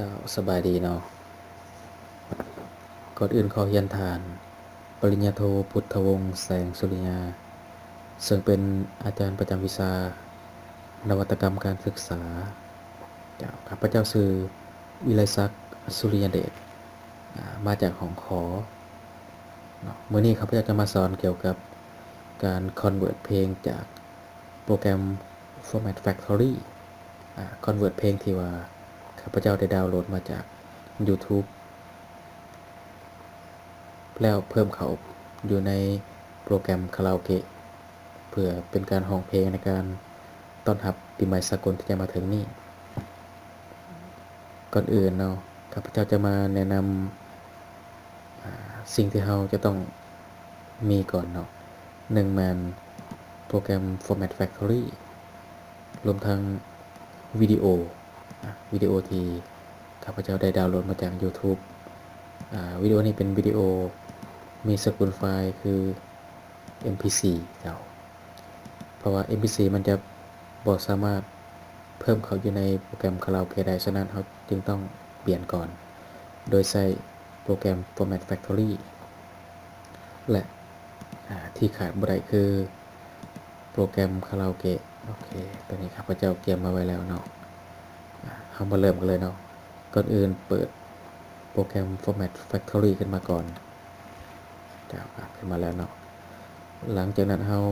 ເຈົ້າ ສະບາຍດີເນາະ. ກ່ອນອື່ນຂໍຮຽນທ່ານ ປະລິນຍາໂທ ພຸດທະວົງ ແສງສຸລິຍາ ເຊິ່ງເປັນອາຈານປະຈຳວິຊານະວັດຕະກຳການສຶກສາ. ເຈົ້າ ຂ້າພະເຈົ້າຊື່ ວິໄລສັກ ສຸລິຍະເດດ ອາ ມາຈາກຫ້ອງ ຂ ເນາະ. ມື້ນີ້ຂ້າພະເຈົ້າຈະມາສອນກ່ຽວກັບການຄອນເວີດເພງຈາກ ໂປຣແກຣມ Format Factory ອາ ຄອນເວີດເພງທີ່ວ່າຂ້າພະເຈົ້າໄດ້ດາວໂຫຼດມາຈາກ YouTube ແລ້ວເພີ່ມເຂົ້າຢູ່ໃນໂປຣແກຣມຄາຣາໂອເກະ ເພື່ອເປັນການຮ້ອງເພງໃນການຕ້ອນຮັບປີໃໝ່ສາກົນທີ່ຈະມາເຖິງນີ້. ກ່ອນອື່ນເນາະ ຂ້າພະເຈົ້າຈະມາແນະນຳ ອາ ສິ່ງທີ່ເຮົາຈະຕ້ອງມີກ່ອນເນາະ. ໜຶ່ງແມ່ນໂປຣແກຣມ Format Factory ລວມທັງວິດີໂອ ອາ ວິດີໂອທີ່ຂ້າພະເຈົ້າໄດ້ດາວໂຫຼດມາຈາກ YouTube. ອາ ວິດີໂອນີ້ເປັນວິດີໂອມີສະກຸນໄຟລ໌ຄື ເອັມພີສີ່ ເຈົ້າ. ເພາະວ່າ ເອັມພີສີ່ ມັນຈະບໍ່ສາມາດເພີ່ມເຂົ້າຢູ່ໃນໂປຣແກຣມຄາຣາໂອເກະໄດ້, ສະນັ້ນເຮົາຈຶ່ງຕ້ອງປ່ຽນກ່ອນ ໂດຍໃຊ້ໂປຣແກຣມ Format Factory ແລະ ອາ ທີ່ຂາດບໍ່ໄດ້ຄືໂປຣແກຣມຄາຣາໂອເກະ. ໂອເຄ ຕົວນີ້ຂ້າພະເຈົ້າກຽມມາໄວ້ແລ້ວເນາະ. ອາ ເຮົາມາເລີ່ມກັນເລີຍເນາະ. ກ່ອນອື່ນເປີດໂປຣແກຣມ Format Factory ຂຶ້ນມາກ່ອນ. ເຈົ້າ ອາ ຂຶ້ນມາແລ້ວເນາະ. ຫຼັງຈາກນັ້ນເຮົາ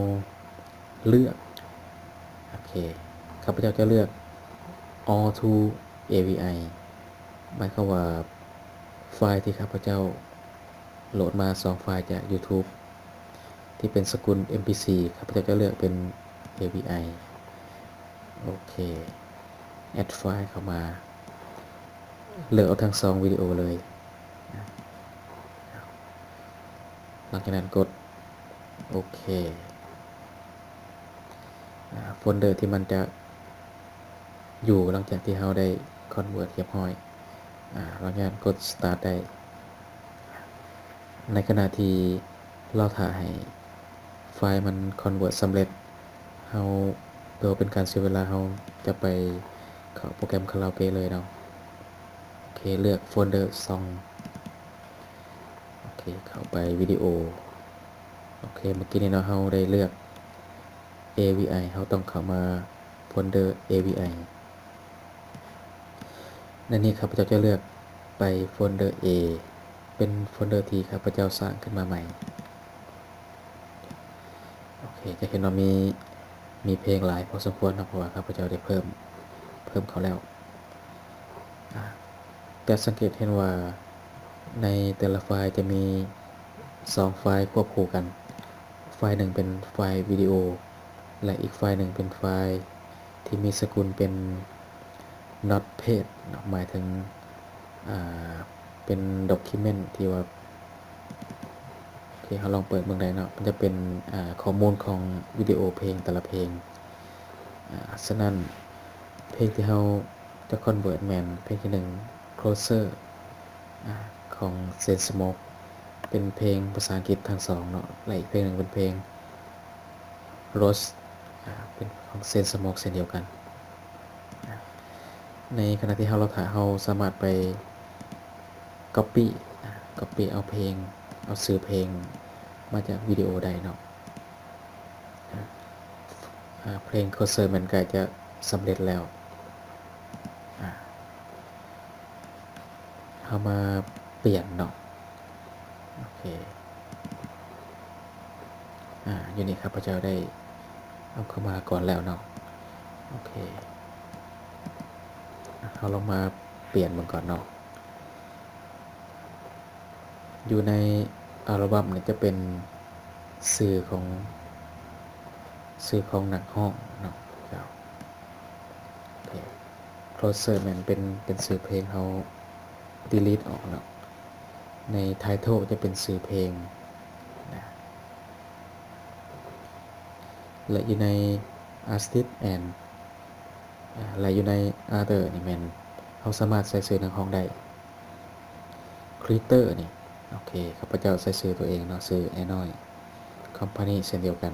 ເລືອກ ໂອເຄ ຂ້າພະເຈົ້າຈະເລືອກ All to ເອວີໄອ ໝາຍຄວາມວ່າໄຟລ໌ທີ່ຂ້າພະເຈົ້າໂຫຼດມາສອງໄຟລ໌ຈາກ YouTube ທີ່ເປັນສະກຸນ ເອັມພີສີ່ ຂ້າພະເຈົ້າຈະເລືອກເປັນ ເອວີໄອ. ໂອເຄ Add File ເຂົ້າມາ ເລືອກເອົາທັງສອງວິດີໂອເລີຍ. ຫຼັງຈາກນັ້ນກົດໂອເຄ. ອາ ໂຟນເດີທີ່ມັນຈະຢູ່ຫຼັງຈາກທີ່ເຮົາໄດ້ຄອນເວີດຮຽບຮ້ອຍ. ອາ ຫຼັງຈາກນັ້ນກົດ Start ໄດ້. ໃນຂະນະທີ່ລໍຖ້າໃຫ້ໄຟລ໌ມັນຄອນເວີດສຳເລັດ ເຮົາ ເພື່ອບໍ່ເປັນການເສຍເວລາ ເຮົາຈະໄປເຂົ້າໂປຣແກຣມຄາຣາໂອເກະເລີຍເນາະ. ໂອເຄ ເລືອກໂຟນເດີ Song. ໂອເຄ ເຂົ້າໄປວິດີໂອ. ໂອເຄ ເມື່ອກີ້ນີ້ເນາະ ເຮົາໄດ້ເລືອກ ເອວີໄອ ເຮົາຕ້ອງເຂົ້າມາໂຟນເດີ ເອວີໄອ. ໃນນີ້ຂ້າພະເຈົ້າຈະເລືອກໄປໂຟນເດີ A ເປັນໂຟນເດີທີ່ຂ້າພະເຈົ້າສ້າງຂຶ້ນມາໃໝ່. ໂອເຄ ຈະເຫັນວ່າມີ ມີເພງຫຼາຍພໍສົມຄວນເນາະ ເພາະວ່າຂ້າພະເຈົ້າໄດ້ເພີ່ມ ເພີ່ມເຂົ້າແລ້ວ. ອາ ຈະສັງເກດເຫັນວ່າໃນແຕ່ລະໄຟລ໌ຈະມີສອງໄຟລ໌ຄວບຄູ່ກັນ, ໄຟລ໌ໜຶ່ງເປັນໄຟລ໌ວິດີໂອ ແລະ ອີກໄຟລ໌ໜຶ່ງເປັນໄຟລ໌ທີ່ມີສະກຸນເປັນ Notepad ເນາະ, ໝາຍເຖິງ ອາ ເປັນ document ທີ່ວ່າ ໂອເຄ ເຮົາລອງເປີດເບິ່ງໄດ້ເນາະ, ມັນຈະເປັນ ອາ ຂໍ້ມູນຂອງວິດີໂອເພງແຕ່ລະເພງ. ອາ ສະນັ້ນ ເພງທີ່ເຮົາຈະ convert ແມ່ນເພງທີໜຶ່ງ Closer ອາ ຂອງ Chainsmokes ເປັນເພງພາສາອັງກິດທັງສອງເນາະ, ແລະ ອີກເພງໜຶ່ງເປັນເພງ Rush ອາ ເປັນຂອງ Chainsmokes ເຊັ່ນດຽວກັນ. ໃນຂະນະທີ່ເຮົາລໍຖ້າ ເຮົາສາມາດໄປ copy ອາ copy ເອົາເພງ ເອົາຊື່ເພງມາຈາກວິດີໂອໄດ້ເນາະ. ອາ ເພງ Closer ແມ່ນໃກ້ຈະສຳເລັດແລ້ວ. ອາ ເຮົາມາປ່ຽນເນາະ. ໂອເຄ ອາ ຢູ່ນີ້ຂ້າພະເຈົ້າໄດ້ເອົາເຂົ້າມາກ່ອນແລ້ວເນາະ. ໂອເຄ ອາ ເຮົາລອງມາປ່ຽນເບິ່ງກ່ອນເນາະ. ຢູ່ໃນອັລບັມນີ້ຈະເປັນຊື່ຂອງ ຊື່ຂອງນັກຮ້ອງເນາະ. ເຈົ້າ ໂອເຄ Closer ແມ່ນເປັນ ເປັນຊື່ເພງ ເຮົາ delete ອອກເນາະ. ໃນ Title ຈະເປັນຊື່ເພງນະ ແລະ ຢູ່ໃນ Artist and ອາ ແລະ ຢູ່ໃນ Other ນີ້ແມ່ນເຮົາສາມາດໃສ່ຊື່ນັກຮ້ອງໄດ້. Creator ນີ້ ໂອເຄ ຂ້າພະເຈົ້າໃສ່ຊື່ຕົວເອງເນາະ, ຊື່ Air Noise Company ເຊັ່ນດຽວກັນ.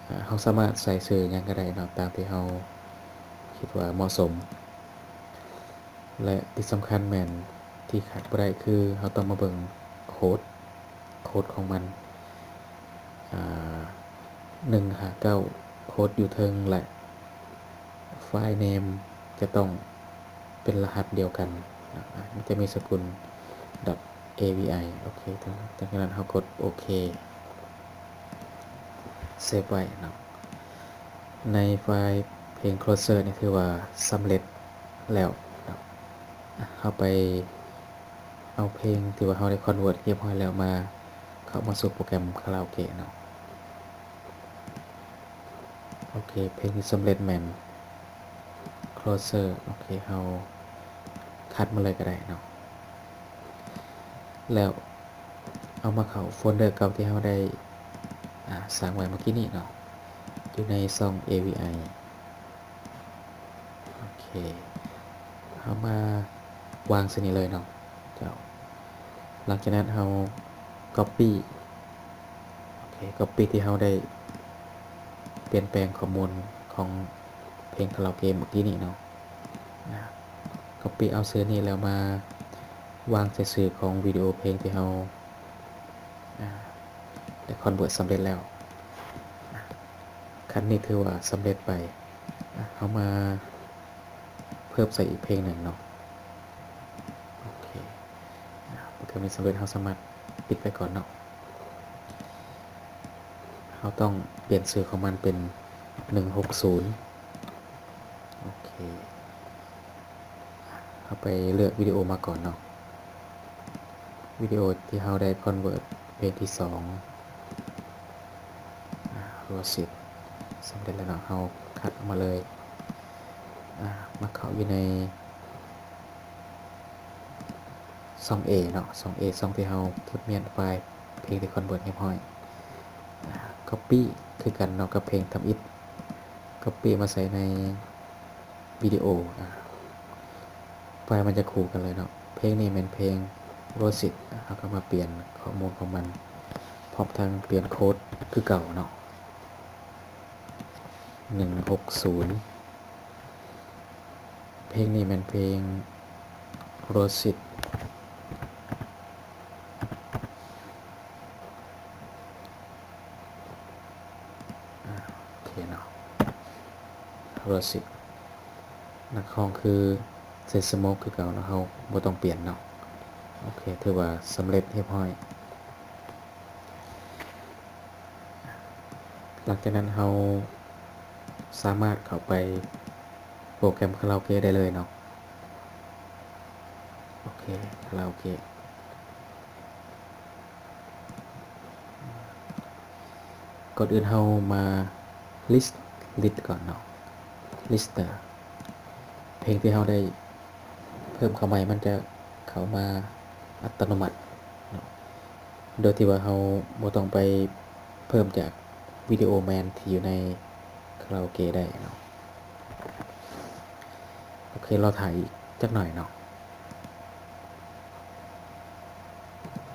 ອາ ເຮົາສາມາດໃສ່ຊື່ຫຍັງກໍໄດ້ເນາະ ຕາມທີ່ເຮົາຄິດວ່າເໝາະສົມ. ແລະ ທີ່ສຳຄັນແມ່ນທີ່ຂາດບໍ່ໄດ້ຄືເຮົາຕ້ອງມາເບິ່ງໂຄດ ໂຄດຂອງມັນ ອາ ໜຶ່ງຫ້າເກົ້າ ໂຄດຢູ່ເທິງ ແລະ ໄຟລ໌ເນມຈະຕ້ອງເປັນລະຫັດດຽວກັນ ອາ ມັນຈະມີສະກຸນ .avi ໂອເຄ ຫຼັງຈາກນັ້ນເຮົາກົດໂອເຄ ເຊບໄວ້ເນາະ. ໃນໄຟລ໌ເພງ Closer ນີ້ຖືວ່າສຳເລັດແລ້ວເນາະ. ເຮົາໄປເອົາເພງທີ່ວ່າເຮົາໄດ້ convert ຮຽບຮ້ອຍແລ້ວມາ ເຂົ້າມາສູ່ໂປຣແກຣມຄາຣາໂອເກະເນາະ. ໂອເຄ ເພງທີ່ສຳເລັດແມ່ນ Closer ໂອເຄ ເຮົາຄັດມາເລີຍກໍໄດ້ເນາະ. ແລ້ວເອົາມາເຂົ້າໂຟນເດີເກົ່າທີ່ເຮົາໄດ້ ອາ ສ້າງໄວ້ເມື່ອກີ້ນີ້ເນາະ ຢູ່ໃນຊ່ອງ avi ໂອເຄ ເຮົາມາວາງໃສ່ນີ້ເລີຍເນາະເຈົ້າ. ຫຼັງຈາກນັ້ນເຮົາ copy ໂອເຄ copy ທີ່ເຮົາໄດ້ປ່ຽນແປງຂໍ້ມູນຂອງເພງຄາຣາໂອເກະເມື່ອກີ້ນີ້ເນາະ. ອາ copy ເອົາຊື່ນີ້ແລ້ວມາວາງໃສ່ຊື່ຂອງວິດີໂອເພງທີ່ເຮົາ ອາ ໄດ້ convert ສຳເລັດແລ້ວ. ອາ ຂັ້ນນີ້ຖືວ່າສຳເລັດໄປ. ອາ ເຮົາມາເພີ່ມໃສ່ອີກເພງໜຶ່ງເນາະ. ໂອເຄ ອາ ໂປຣແກຣມນີ້ສຳເລັດ ເຮົາສາມາດປິດໄວ້ກ່ອນເນາະ. ເຮົາຕ້ອງປ່ຽນຊື່ຂອງມັນເປັນໜຶ່ງຫົກສູນ. ໂອເຄ ເຮົາໄປເລືອກວິດີໂອມາກ່ອນເນາະ. ວິດີໂອທີ່ເຮົາໄດ້ convert ເພງທີສອງ ອາ Rosit ສຳເລັດແລ້ວເນາະ. ເຮົາຄັດອອກມາເລີຍ ອາ ມາເຂົ້າຢູ່ໃນ ຊ່ອງ A ເນາະ ຊ່ອງ A ຊ່ອງທີ່ເຮົາເກັບມ້ຽນໄຟລ໌ເພງທີ່ convert ຮຽບຮ້ອຍ. ອາ copy ຄືກັນເນາະກັບເພງທຳອິດ copy ມາໃສ່ໃນວິດີໂອ ອາ ໄຟລ໌ມັນຈະຄູ່ກັນເລີຍເນາະ. ເພງນີ້ແມ່ນເພງ Rosit ອາ ເຮົາກໍມາປ່ຽນຂໍ້ມູນຂອງມັນ ພ້ອມທັງປ່ຽນໂຄດຄືເກົ່າເນາະ ໜຶ່ງຫົກສູນ. ເພງນີ້ແມ່ນເພງ Rosit ອາ ໂອເຄເນາະ Rosit ນັກຮ້ອງຄື Chainsmokes ຄືເກົ່າເນາະ ເຮົາບໍ່ຕ້ອງປ່ຽນເນາະ. ໂອເຄ ຖືວ່າສຳເລັດຮຽບຮ້ອຍ. ຫຼັງຈາກນັ້ນເຮົາສາມາດເຂົ້າໄປໂປຣແກຣມຄາຣາໂອເກະໄດ້ເລີຍເນາະ. ໂອເຄ ຄາຣາໂອເກະ ກ່ອນອື່ນເຮົາມາ list list ກ່ອນເນາະ list ເພງທີ່ເຮົາໄດ້ເພີ່ມເຂົ້າໃໝ່ ມັນຈະເຂົ້າມາອັດຕະໂນມັດເນາະ ໂດຍທີ່ວ່າເຮົາບໍ່ຕ້ອງໄປເພີ່ມຈາກວິດີໂອແມ່ນທີ່ຢູ່ໃນຄາຣາໂອເກະໄດ້ເນາະ. ໂອເຄ ລໍຖ້າອີກຈັກໜ້ອຍເນາະ.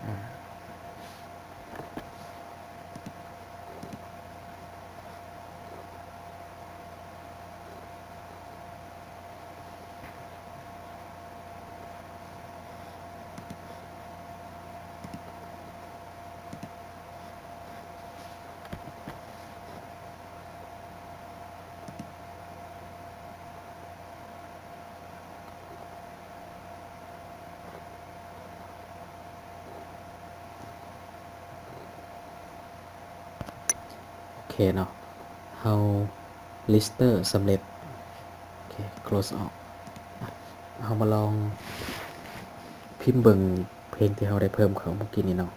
ອາ ໂອເຄເນາະ ເຮົາ list ສຳເລັດ. ໂອເຄ close ອອກ. ເຮົາມາລອງພິມເບິ່ງເພງທີ່ເຮົາໄດ້ເພີ່ມເຂົ້າເມື່ອກີ້ນີ້ເນາະ.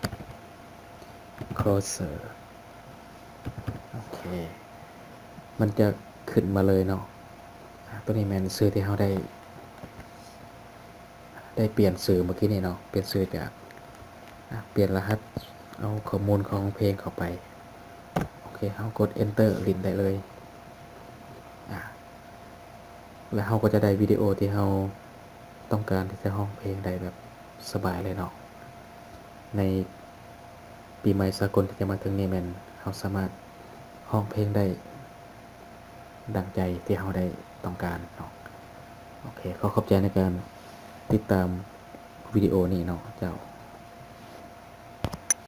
Closer ໂອເຄ ມັນຈະຂຶ້ນມາເລີຍເນາະ. ອາ ຕົວນີ້ແມ່ນຊື່ທີ່ເຮົາໄດ້ ໄດ້ປ່ຽນຊື່ເມື່ອກີ້ນີ້ເນາະ ປ່ຽນຊື່ຈາກ ອາ ປ່ຽນລະຫັດ ເອົາຂໍ້ມູນຂອງເພງເຂົ້າໄປ. ໂອເຄ ເຮົາກົດ Enter ຫຼິ້ນໄດ້ເລີຍ. ອາ ແລະ ເຮົາກໍຈະໄດ້ວິດີໂອທີ່ເຮົາຕ້ອງການທີ່ຈະຮ້ອງເພງໄດ້ແບບສະບາຍເລີຍເນາະ. ໃນປີໃໝ່ສາກົນທີ່ຈະມາເຖິງນີ້ແມ່ນເຮົາສາມາດຮ້ອງເພງໄດ້ ດັ່ງໃຈທີ່ເຮົາໄດ້ຕ້ອງການເນາະ. ໂອເຄ ຂໍຂອບໃຈໃນການ ຕິດຕາມວິດີໂອນີ້ເນາະເຈົ້າ.